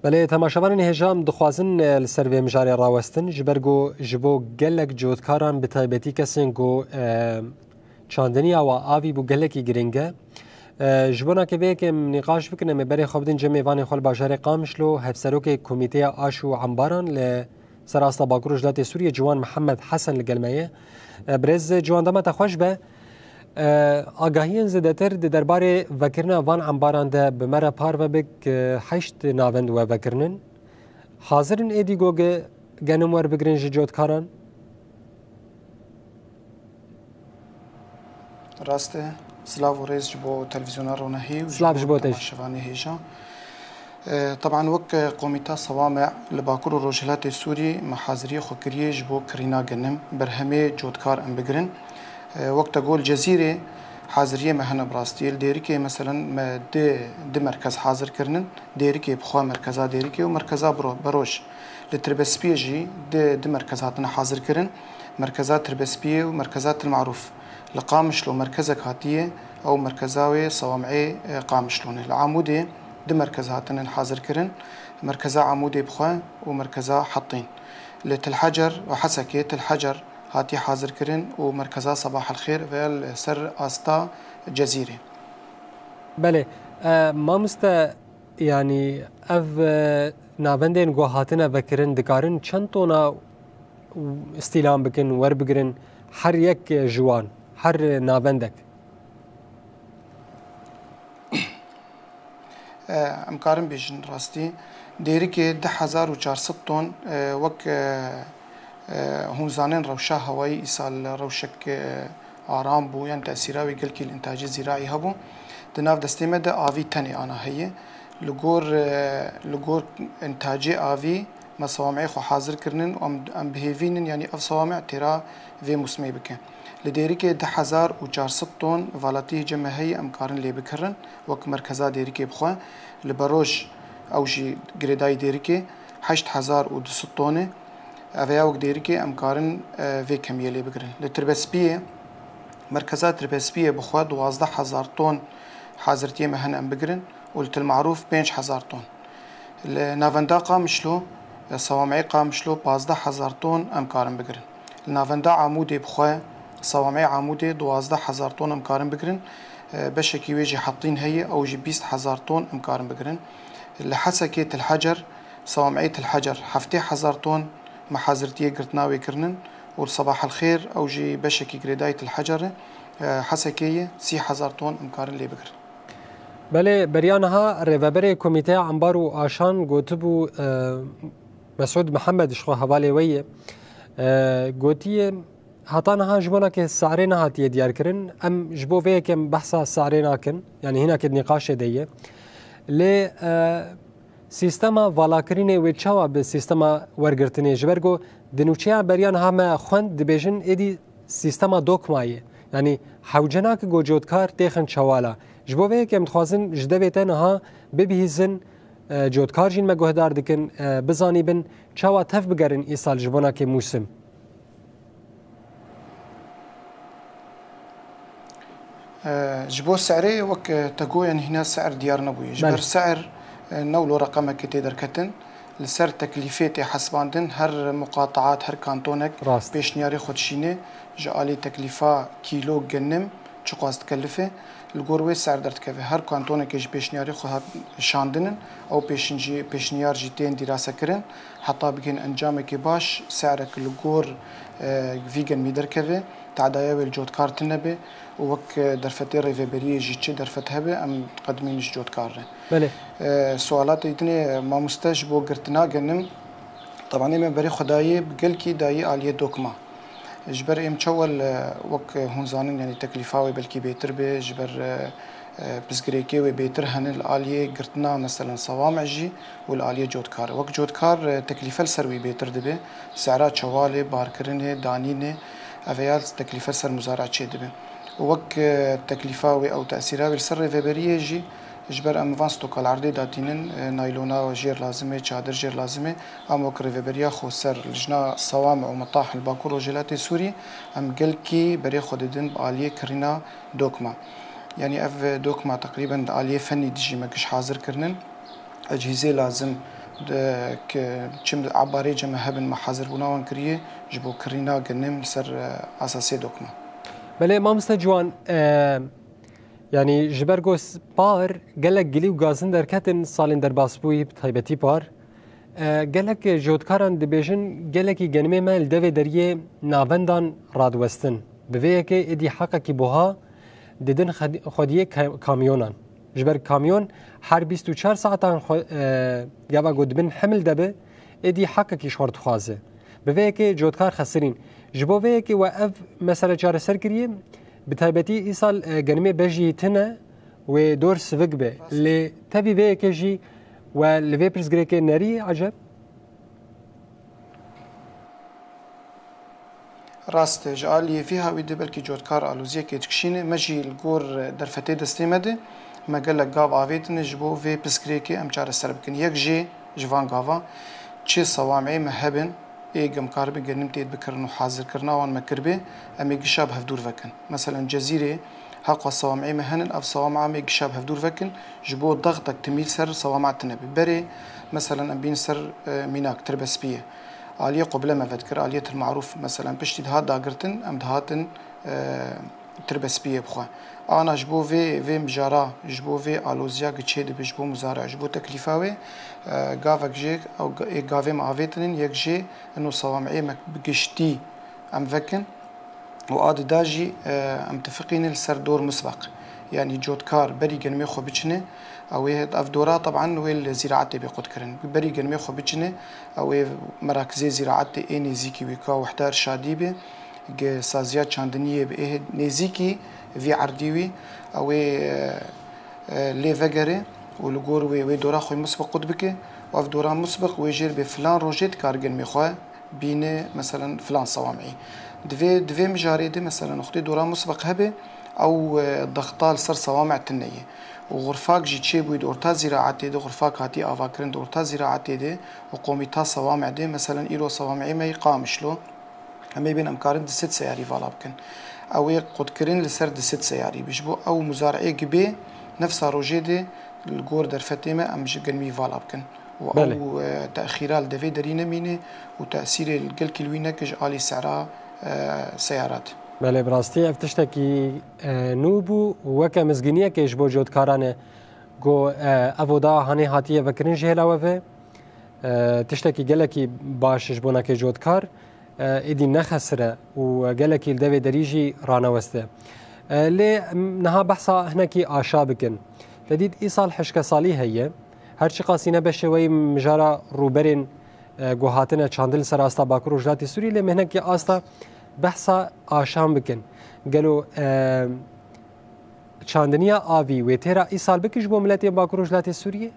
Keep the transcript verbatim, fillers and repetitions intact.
Belê, temaşevanên hêja, em dixwazin, e, li ser vê mijarê rawestin, ji ber ku ji bo gelek cotkaran, bi taybetî kesên ku, e, çandiniya we avî bû, gelekî giring e. E, ji bona ke vê yekê em nîqaş bikin, em ê berê xwe bidin cem mêvanê xwe li bajarê Qamişlo, hevserokê Komîteya Aş û Embaran li ser asta Bakur Rojhilatê Sûriyê, Ciwan Mihemed Hesen li gel me ye. E, birêz Ciwan, dema te xweş be. E, agahiyên zêdetir di derbarê vekirina van embaran de bi me re parve bik, e, heşt navend we vekirinin. Hazir in êdî go ge-, genim werbigirin ji cotkaran? Rast e. Silav û rêz ji bo televîzyona Ronahî û ji Silav bo ji bo te jî. Temaşevanê hêja. E, teban wek, e, Komîta Sewame li Bakur û Rojhilatê Sûrî me haziriyê xwe kiriye ji bo kirîna genim, berhemê cotkar em bigirin. E, wek te got, li Cezîrê haziriyê me hene bi rastî. Li Dêrikê meselen me di, di merkez hazir kirinin. Dêrikê bi xwe, merkeza Dêrikê û merkeza Biro-, Beroj. Li Tirbespiyê jî di, di merkez hatine hazir kirin. Merkeza Tirbespiyê û merkeza Til Marûf. Li Qamişlo merkezek hatiye, ew merkeza wê Sewam'ê, e, Qamişlo ne. Li Amûdê du merkez hatinin hazirkirin, merkeza Amûdê bi xwe û merkeza Hettîn. Li Til Hecer û Hesekê, Til Hecer hatiye hazirkirin û merkeza Sabah El Xêr ve li ser asta Cezîrê. Belê, e, mamoste, yanî ev, e, navendên ku hatine vekirin dikarin çend tona îstîlam bikin, werbigirin her yek ji wan, her navendek? E, em karin bêjin rastî, Dêrikê du hezar û çar sed ton, e, wek, e, e, hûn zanin rewşa hewayî îsal rewşek, e, aram bû, yan tesîra wê gelkî li întacê zîraî hebû. Di nav destê me de avî tenê ana heye. Li gor, e, li gor întacê avî me sewameyê xwe hazir kirinin û em, em bi hêvî nin, yanî ev sewame têra vê mûsimê bike. Li Dêrikê du hezar û çar sed ton valatî hêce me heye, em karin lê bikirin, wek merkeza Dêrikê bi xwe. Li Beroj ew jî girêdayî Dêrikê heşt hezar û du sed ton e. Ev ya wek Dêrikê em karin, e, vê kemiyê lê bigirin. Li Tirbespiyê, merkeza Tirbespiyê bi xwe duwazdeh hezar ton hazirtiyê me hene em bigirin û li Til Marûf pênc hezar ton. Li navenda Qamişlo, e, sewameyê Qamişlo pazdeh hezar ton em karin bigirin. Li navenda Amûdê bi xwe, sewameyê Amûdê duwazdeh hezar ton em karin bigirin. E, beşekî wê jî Hettîn heye, ew jî bîst hezar ton em karin bigirin. Li Hesekê Til Hecer, sewameyê Til Hecer heftê hezar ton me hazirtiyê girtina wê kirinin û li Sabah El Xêr, ew jî beşekî girêdayî Til Hecer e, e, Hesekê ye, sî hezar ton em karin lê bigirin. Belê, beriya niha rêveberê Komîteya Embar û Aşan gotibû, e, Mesûd Mihemed ji xwe hevalê we ye, e, gotiye, heta niha ji bona ke se'rê nehatiye diyarkirin, em ji bo vê yekê em behsa se'rê nakin, yanî hîna ke di nîqaşê de ye. Lê, e, sîstema valakirinê wê çawa bi sîstema wergirtinê? Ji ber ku di nûçeya beriya niha me xwend, dibêjin êdî sîstema dokma ye. Yanî hewce nake ku cotkar têxin çewala. Ji bo vê yekê em dixwazin ji devê te niha bibihîzin, e, cotkar jî me guhdar dikin, e, bizanîbin çawa tev bigerin îsal ji bona kê mûsim. E, ji bo se'rê wek, e, te got, yanî hîna se'r diyar nebûye. Ji Belê. ber se'r, e, ne wilo reqemekê tê derketin. Li ser teklîfê tê hesibandin, her muqataat, her kantonek Rast. pêşniyarê xwe dişîne, ji alî teklîfa kîlo genim çiqas dikelife, li gor wê se'r derdikeve. Her kantonekê ji pêşniyarê xwe hat şandinin, ew pêşin jî, pêşniyar jî tên dîrasekirin, heta bigihên encamekê baş, se'rek li gor, e, vî genimî derkeve, tadaya wê li cotkar tune be û wek, e, derfetê rêveberiyê jî çi derfet hebe, em diqedimîn ji cotkar re. Belê. E, sualatê dinê, e, mamoste, ji bo girtina genim, tebanê me berê xwe dayê bi gelkî dayî aliyê dokma. Ji ber êm çewel, e, wek hûn zanin, yanî teklîfa wê belkî bêtir be, ji ber, e, e, pirsgirêkê wê bêtir hene li aliyê girtina, meselen, sewame jî û li aliyê cotkar. Wek cotkar, e, teklîfe li ser wî bêtir dibe, se'ra çewalê, barkirinê, danînê, ev ya teklîfe li ser muzara çêdibe. Û wek, e, teklîfa wê ew tesîra wê li ser rêveberiyê jî, ji ber em van stoka li erdê datînin, e, naylona jêr lazim e, çadir jêr lazim e, em wek rêveberiya xweser, Lijna Sewam û Metah li Bakur Rojhilatê Sûrî, em gelkî berê xwe didin bi aliyê kirîna dokma. Yanî ev dokma teqrîben di aliyê fenî dijî me giş hazir kirinin. Ecihîzê lazim Di, ke çim ebarê cem hebin me hazir bûna wan kiriye ji bo kirîna genim li ser, e, asasê dokma. Belê mamoste Ciwan, e, yanî ji ber ku s-, par gelek gilî û gazin derketin salên derbasbûyî, bi taybetî par. E, gelek jotkaran dibêjin, gelekî genimê me li devê deriyê navendan radiwestin. Bi vê yekê êdî heqekî buha didin xwed-, xwediyê ka-, kamyonan. Ji ber kamyon her bîst û çar saetan xwe, e, gava ku dibin hemil de bi, êdî heqekî ji xwe dixwaze. Bi vê yekê cotkar xesirîn. Ji bo vê yekê we ev mesele çareser kiriye, bi taybetî îsal, e, genimê bejî tune wê dor sivik be. Lê tevî vê yekê jî we li vê pirsgirêkê nerî eceb? Rast e, ji aliyê vî hawî de belkî cotkar aloziyekê dikişîne. Me jî li gor derfetê destê me de me gelek gav avêtine ji bo vê pirsgirêkê em çareser bikin. Yek jê ji van gavan çi sewameyê me hebin, ê gemkar bi genim tê bikirin û hazirkirina wan me kiribê, em ê gişa bi hevdûr vekin. Meselen Cezîrê heqa sewameyê me henin, ev sewama em ê gişa bi hevdûr vekin, ji bo dextek timî li ser sewama tine be. Berê, meselen em bîn ser, e, mînak, tirbespiyê. Aliyê Quble me vedikir, aliyê Til Marûf, meselen piştî dihat dagirtin, em dihatin, e, tirbespiyê bixwe. Ana ji bo vê, vê mijara, ji bo vê aloziya giçê dibe, ji bo muzare, ji bo teklîfa wê, e, gavek jê, ew ga-, ê gavê me avêtinin, yek jê ino sewameyê me bi giştî em vekin. Û a dida jî, e, em tifiqînin li ser dor musbeq. Yanî cotkar berî genimê xwe biçine, ew ê ev dora teb'an wê li zîraetê bê qutkirin. Berî genimê xwe biçine, ew ê merakizê zîraetê ê nêzîkî wî ka wehda irşadî bê, gi saziya çandiniyê bi ê nêzîkî vî erdî wî, ew ê, e, e, lê vegere û li gor wê, wê dora xwe musbeq qut bike û ev dora musbeq wê jêr bê filan rojê dikar genimê xwe bîne, meselen, filan sewamî. Di vê, di vê mijarê de, meselen, wextê dora musbeq hebe, ew, e, dexta li ser sewamî tune ye. Û xurfak jî çêbûyî di orta zîraetê de, xurfak hatî avakirin di orta zîraetê de û komîta sewamî de, meselen, îro sewamî me yê Qamişlo, em ê bên em karin di sed seyarî vala bikin. Ew ê qutkirin li ser di sed seyarî be. Ji bo ew muzareyê gibê nefsa rojê de li gor derfetê me em ji genimî vala bikin. Û Belê. ew, e, texîra li devê derî nemîne û tesîrê li gelkî li wî neke ji alî sera, e, seyarat. Belê, bi rastî ev tiştekî, e, nû bû û weke mizgîniyekê ji bo cotkaran e ku, e, ev oda hanê hatiye vekirin ji hêla we ve. E, tiştekî gelekî baş ji bo nekê cotkar, e, êdî nexesire û gelekî li devê derî jî raneweste. E, lê em niha behsa hinekî aşa bikin. Te dît îsal hişkesalî heye. Her çiqasî ne beşê weyî mijara rûberên, e, ku hatine çandin li ser asta Bakur û Rojhilatê Sûriyê, lê me hinekî asta behsa aşan bikin. Gelo, e, çandiniya avî wê têra îsal bike ji bo miletên Bakur û Rojhilatê Sûriyê?